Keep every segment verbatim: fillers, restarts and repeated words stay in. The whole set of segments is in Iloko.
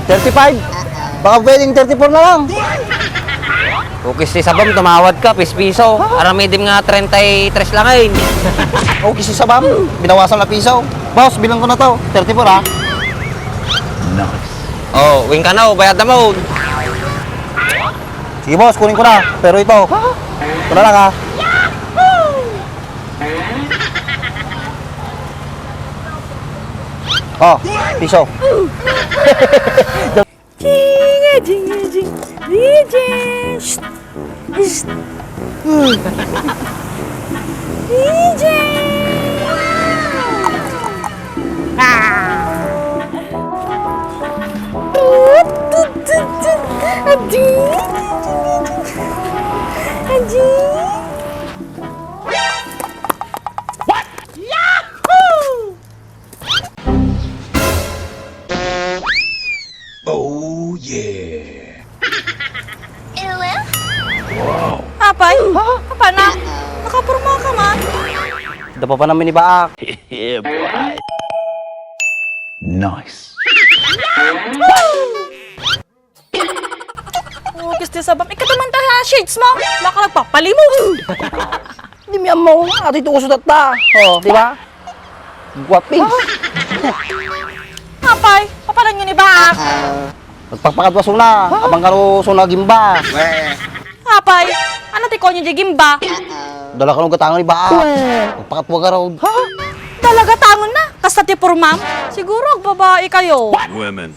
Thirty-five? Baka pwedeng thirty-four na lang. Ukis ti sabam, tumawad ka, pispiso. Aramidem nga treinta y tres lang, eh. Ukis ti sabam, binawasan na piso. Boss, bilang ko na to. Thirty-four, ha? Nice. Oh, wing ka na, oh, bayad na mo. Sige, boss, kunin ko na. Pero ito. Ito na lang, ha? Oh, piso. Jinga, jinga, jing, D J. Shh. Shh. D J. Ah. Tut, tut, tut, tut. Adi. Adi. Yahoo! Oh, yeah. Apay? Ha? Apana? Nakaporma ka man? Dapapan namin ni Baak. Yeah, boy. Nice. Oh, gusto sa bam. Ikataman ta ha shades mo. Baka nagpapalimos. Di mi ammo, ato ito uso tatta. Oh, di ba? Guwapings. Apay, papanan yun ni Baak? Nagpakpakatwa suna, abang karo suna gimba. Apay, ano ti konyo di gimba? Dala kano gatangan ni Baak. Nagpakatwa karo. Ha? Dala gatangan na? Kasta ti pormam? Siguro agbabae kayo. Women.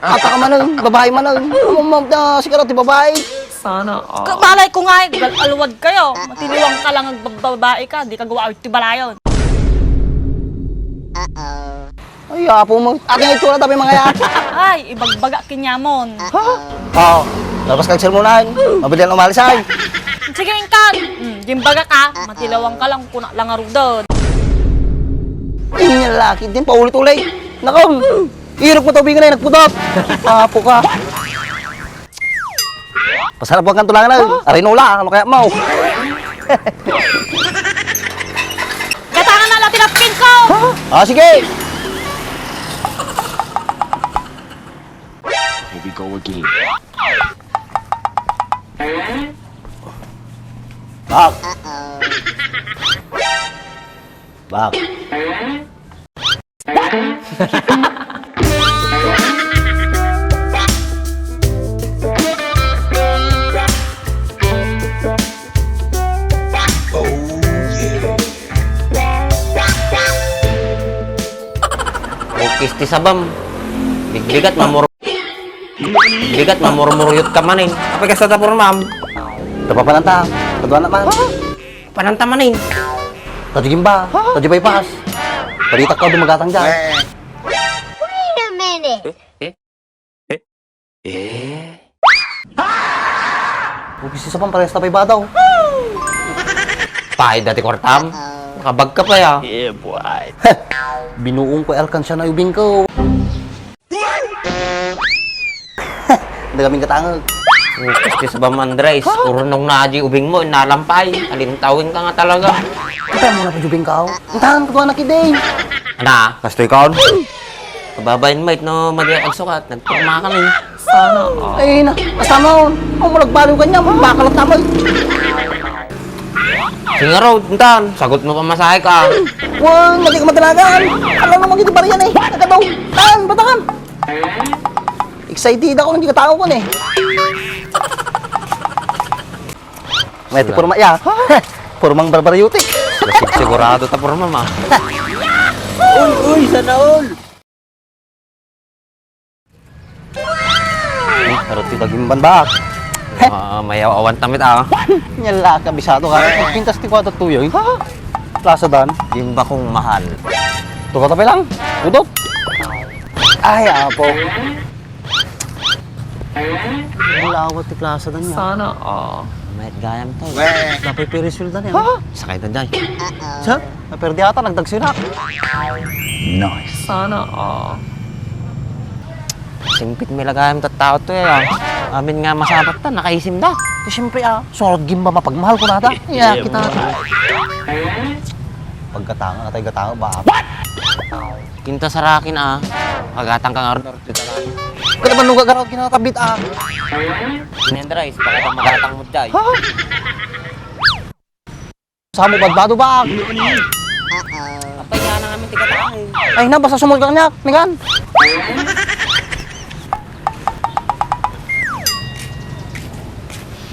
Ata ka man, babae man. Umam na siguro ti babae. Sana all. Ka-, balay ko nga, eh, gal-, alwad kayo. Matiliwang ka lang, agbabae ka, di ka gawa ti balayon. Ay, apo mo. Ating itsura tabi mga yan. Ay, ibagbaga kinyamon. Ha? Oh, labas kag sermonan. Mabilian umalis ay. Sige, ingkan. Hmm, gimbaga ka. Matiliwang ka lang, kuna lang arudod. Ay, yung lalaki din, paulit-ulit. Nakaw, irok mo tubig na, nagpudot. Apo ka. Pasalabuan kan tulangan na. Huh? Arinola, ano kaya mo? Gatangan na lang tinapkin ko! Ah, sige! Here we go again. Bak! Bak! Ukis ti sabam. Bigbigat, mamur-, bigat, mamurmuryot ka manen. Apay kasta ta, Purmam? Tapapanan ta. Kaduana man. Pananta manen. Tadi gimba, tadi bypass. Tadi takkaw dumagatang dyan. Wait a minute. Eh? Eh? Eh? Ubis isa pang parehas tapay badaw. Paay dati kwartam? Makabag ka pa ya. Yeah, boy. Binuong ko alkansya na ubing ko. Dagaming katangag. Kasi sa Bam Andres, urunong na di ubing mo, nalampay. Alintawin ka nga talaga. Kita mo na pa jubing ka, oh. Ang tangan ko na kiday. Ana? Kastoy ka, oh. Kababayan mo, no, madi ang sukat. Nagpurma kami. Sana all. Ay, na. Basta mo, oh. Ang malagbaliw ka niya, makalat naman. Singarod, entan, sagot mo pamasahe ka. Wah, madi ka madalagan. Alam mo, magiti bariyan eh. Nagkadaw. Tan, batakan. Excited ako, hindi ka tao ko eh. May ti purma ya. Purmang barbaryutik. Sig-, sigurado ta purma, ma. Uy, uy, sana all. Ay, harap ti dagimban ba? Ah, mayaw-awan tamit, ah. Nyala, kabisado ka. Pintas ti kwata tuyo, eh. Plaza dan. Gimba kong mahal. Tuka tape lang. Udot. Ay, apo. Ang lawat ti plaza dan niya. Sana all. Mayat gayam to. Dapat piriswelda niya. Ha? Sakay ta, Jay. Sir? Naperdi ata, nagdagsi na. Nice. Sana all. Simpit mi lagayam tattao to, eh, ah. Amin nga masabat ta, nakaisim da. Ti siyempre, ah, sunod gimba mapagmahal ko nata. Yeah, kita. Pagkatanga, atay gatanga ba? What? Kinta sarakin, ah. Kagatang ka nga order. Kada man lugar garaw kinakabit, ah. Ni Andres, baka ito magatang mo dyan. Ha? Samo badbado ba? Apay, yan ang aming tigatangin. Ay na, basta sumulga niya, Megan.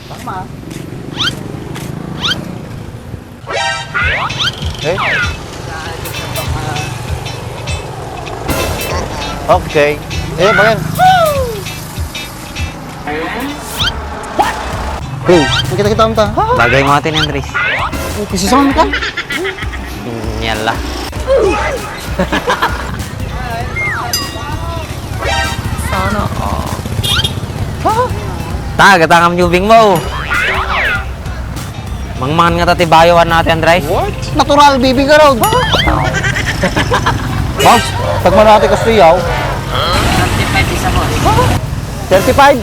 Tama. Eh? Okay. Eh, bakit? Oh, nakita-kita mo ta. Bagay mo ate ni Andres. Oh, kasi saan ka? Nyala. Sana all. Ta, gatangam yung bing mo. Mangmangan nga ta ti bayo, ano, Ate Andres? Natural, baby ka raw. Boss, tagmano ate kasto yaw. Thirty-five isa, boss. Thirty-five?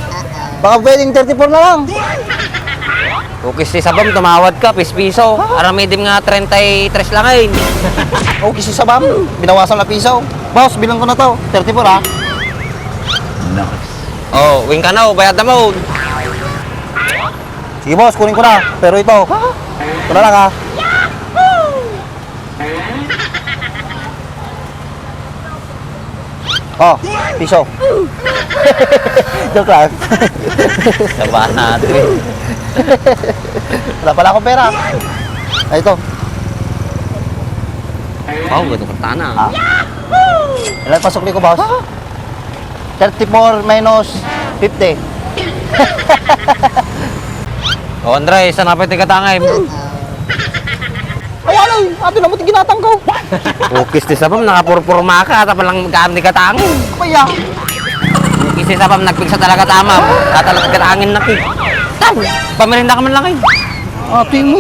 Baka pwedeng thirty-four na lang. Ukis ti sabam, tumawad ka, pispiso. Aramidim nga treinta y tres lang, eh. Ukis ti sabam, binawasan na piso. Boss, bilang ko na to. Thirty-four, ha? Oh, wing ka na, oh, bayad na mo. Sige, boss, kunin ko na. Pero ito, ito na lang, ha. Oh, piso. Joke lang. Sabahan natin. Wala pala akong pera. Ay, ito. Wow, gato ka tana. Ah. Ilan pasok ni ko, boss? Thirty-four minus fifty. O, Andres, saan na pwede katangay? Ay, ano, ato na mo ti ginatang ko. Ukis ti sabam, nakapurpurma ka, ata palang gaan ti katangin. Kaya, Ukis ti sabam, nagpigsa talaga tamam. Tatalaga katangin na ki. Tam, pamirinda ka man lang, eh. Ate mo.